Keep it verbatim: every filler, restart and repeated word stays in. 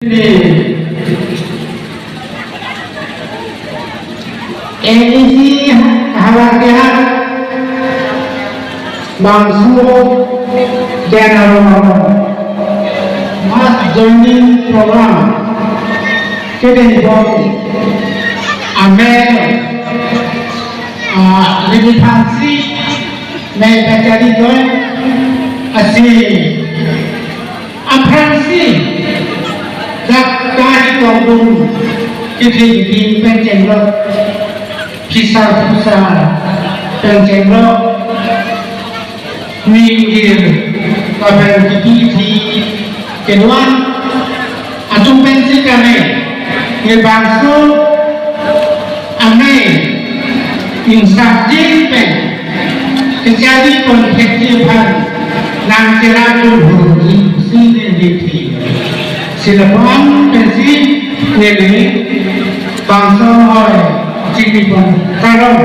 Ini A D C Havarkehat bangso general mass joining program kedeng bom amei ah, lebih phansi mei kachari join asi aphrangsi dak kahi tongdung kithi kithi pen chenglok, phisa phusa pen chenglok, ninggir lapen kithi kithi kedo-an atum pensi kami ne bangso amei insakjin pen kachari pon thekji aphan nangcherap dun hurji pusi neli thi. Si lapu-an pensi neli bangso ahoi chini pon. Kardom.